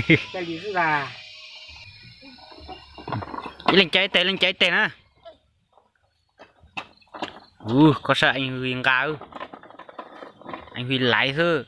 Ib leeg caij ib teg, leej caij ib teg na. Ub, koj saib Anh Huy nqa, Anh Huy laiv xwb.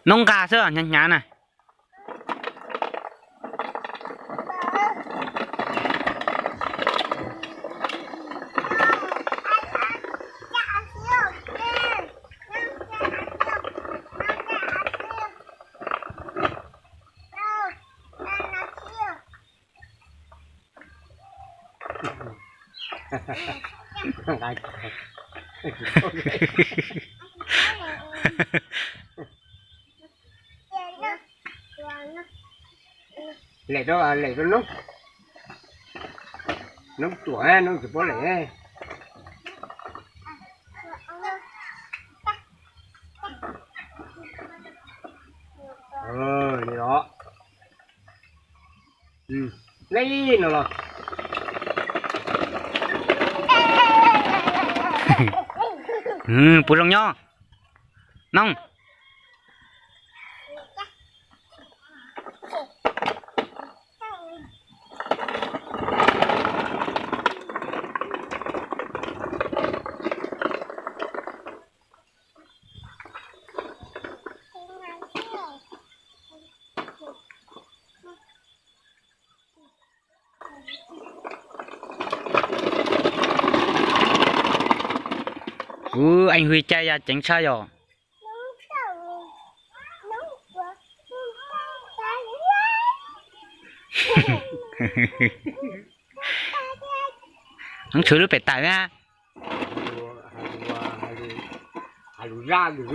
Noob nqa xwb, hnyav hnyav na. Lem rau, lem rau noob, noob tuam, noob tsis paub lem. Li los, li no los. Puas zoo nyob noob? Ub, Anh Huy caij yaj ceev tshaj yom. Noob tshwv lub pem tais na.